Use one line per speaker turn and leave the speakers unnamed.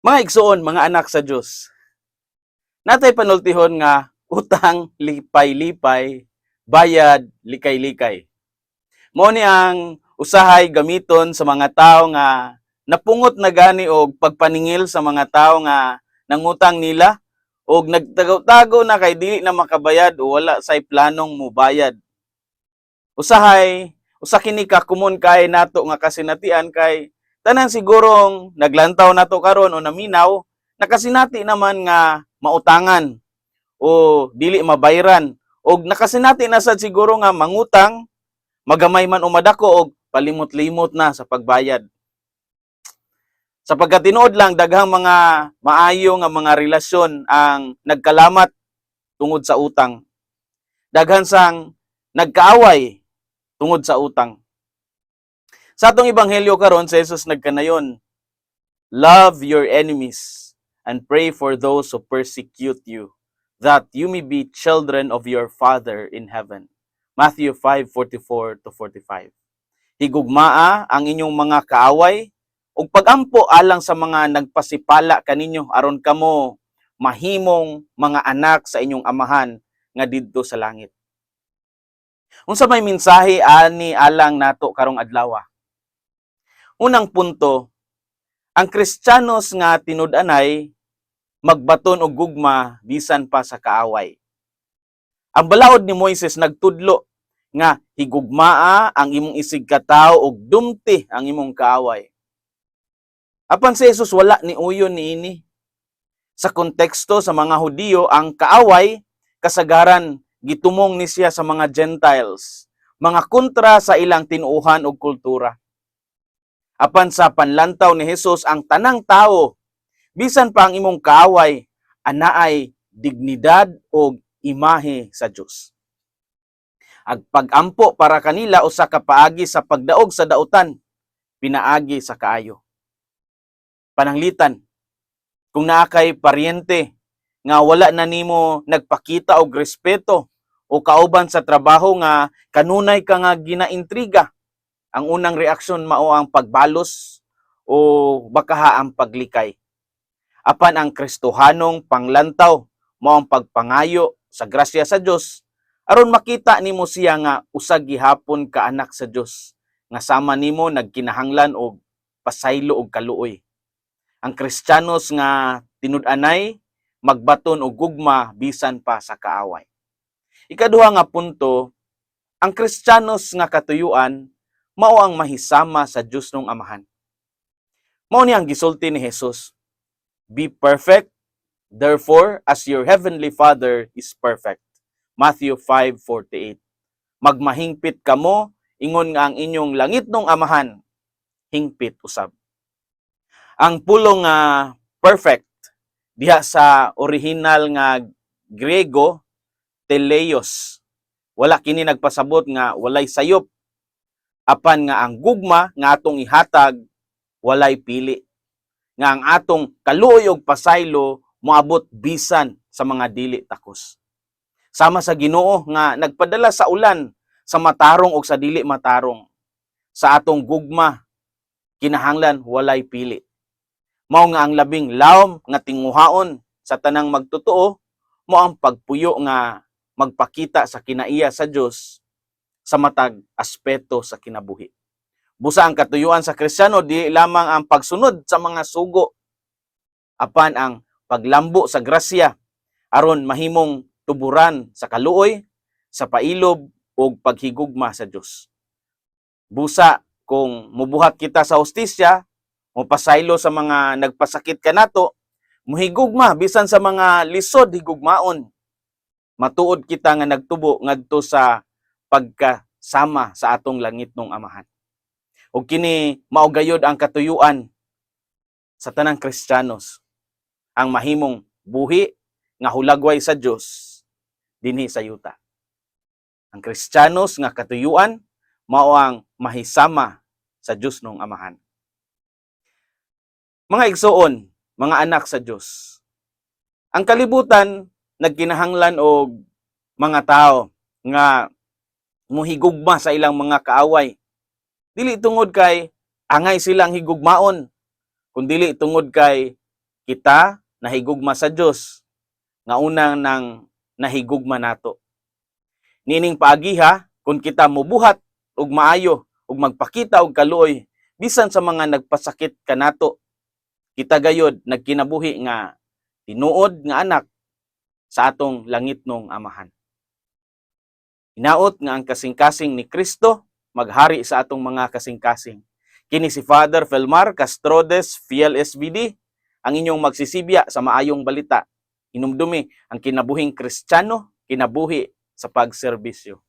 Mga igsuon, mga anak sa Dios. Naa tay panultihon nga utang lipay-lipay, bayad likay-likay. Mao ni ang usahay gamiton sa mga tao nga napungot na gani og pagpaningil sa mga tao nga nangutang nila og nagtago-tago na kay dili na makabayad o wala say planong mubayad. Usahay, usa kini ka common kay nato nga kasinatian kay tanan sigurong naglantaw nato karon o naminaw, nakasinati naman nga mautangan o dili mabayran, og nakasinati na sad siguro nga mangutang magamay man o madako og palimot-limot na sa pagbayad. Sa pagkatinuod lang, daghang mga maayo nga mga relasyon ang nagkalamat tungod sa utang. Daghan sang nagkaaway tungod sa utang. Sa atong ebanghelyo karon, si Jesus nagkanayon, "Love your enemies and pray for those who persecute you, that you may be children of your Father in heaven." Matthew 5:44 to 45. Higugmaa ang inyong mga kaaway ug pagampo alang sa mga nagpasipala kaninyo, aron kamo mahimong mga anak sa inyong Amahan nga didto sa langit. Unsa may mensahe ani alang nato karong adlaw? Unang punto, ang Kristiyanos nga tinud-anay magbaton og gugma bisan pa sa kaaway. Ang balaod ni Moises nagtudlo nga higugmaa ang imong isig katawo ug dumti ang imong kaaway. Apan si Jesus wala ni uyon niini. Sa konteksto sa mga Hudiyo, ang kaaway kasagaran gitumong ni siya sa mga Gentiles, mga kontra sa ilang tinuohan ug kultura. Apan sa panlantaw ni Jesus, ang tanang tao, bisan pa ang imong kaaway, anaay dignidad o imahe sa Dios. Ang pagampo para kanila usa ka paagi sa pagdaog sa dautan pinaagi sa kaayo. Pananglitan, kung naa kay paryente nga wala na nimo nagpakita og respeto o kauban sa trabaho nga kanunay ka nga ginaintriga, ang unang reaksyon mao ang pagbalos o bakaha ang paglikay. Apan ang Kristohanong panglantaw mao ang pagpangayo sa grasya sa Dios aron makita nimo siya nga usa gihapon ka anak sa Dios nga sama nimo nagkinahanglan og pasaylo og kaluoy. Ang Kristiyanos nga tinud-anay magbaton og gugma bisan pa sa kaaway. Ikaduha nga punto, ang Kristiyanos nga katuyuan mao ang mahisama sa Dios nung Amahan. Mao ni ang gisulti ni Jesus, "Be perfect, therefore, as your heavenly Father is perfect." Matthew 5:48. Magmahingpit kamo, ingon nga ang inyong langitnong Amahan hingpit usab. Ang pulong nga perfect diha sa original nga Grego, teleios. Wala kini nagpasabot nga walay sayop, apan nga ang gugma nga atong ihatag walay pili. Nga ang atong kaluoy og pasaylo moabot bisan sa mga dili takos. Sama sa Ginoo nga nagpadala sa ulan sa matarong og sa dili matarong. Sa atong gugma kinahanglan walay pili. Mao nga ang labing lawom nga tinguhaon sa tanang magtotoo mao ang pagpuyo nga magpakita sa kinaiya sa Dios sa matag aspeto sa kinabuhi. Busa ang katuyuan sa Kristiyano di lamang ang pagsunod sa mga sugo, apan ang paglambo sa grasya aron mahimong tuburan sa kaluoy, sa pailob ug paghigugma sa Dios. Busa kung mubuhat kita sa hustisya, mopasaylo sa mga nagpasakit kanato, muhigugma bisan sa mga lisod higugmaon, matuod kita nga nagtubo ngadto sa pagkasama sa atong langitnong Amahan. Ug kini mao gayod ang katuyuan sa tanang Kristiyanos, ang mahimong buhi nga hulagway sa Dios dinhi sa yuta. Ang Kristiyanos nga katuyuan mao ang mahisama sa Dios nung Amahan. Mga igsuon, mga anak sa Dios. Ang kalibutan nagkinahanglan og mga tao nga muhigugma sa ilang mga kaaway. Dili tungod kay angay silang higugmaon, kundili tungod kay Kita nahigugma sa Dios nga una nang nahigugma nato. Niining paagiha, kung kita mobuhat og maayo ug magpakita og kaluoy bisan sa mga nagpasakit kanato, kita gayod nagkinabuhi nga tinuod nga anak sa atong langitnong Amahan. Hinaot nga ang kasing-kasing ni Kristo maghari sa atong mga kasing-kasing. Kini si Father Felmar Castrodes, Fiel SVD, ang inyong magsisibya sa maayong balita. Hinumdumi ang kinabuhing Kristiyano, kinabuhi sa pagserbisyo.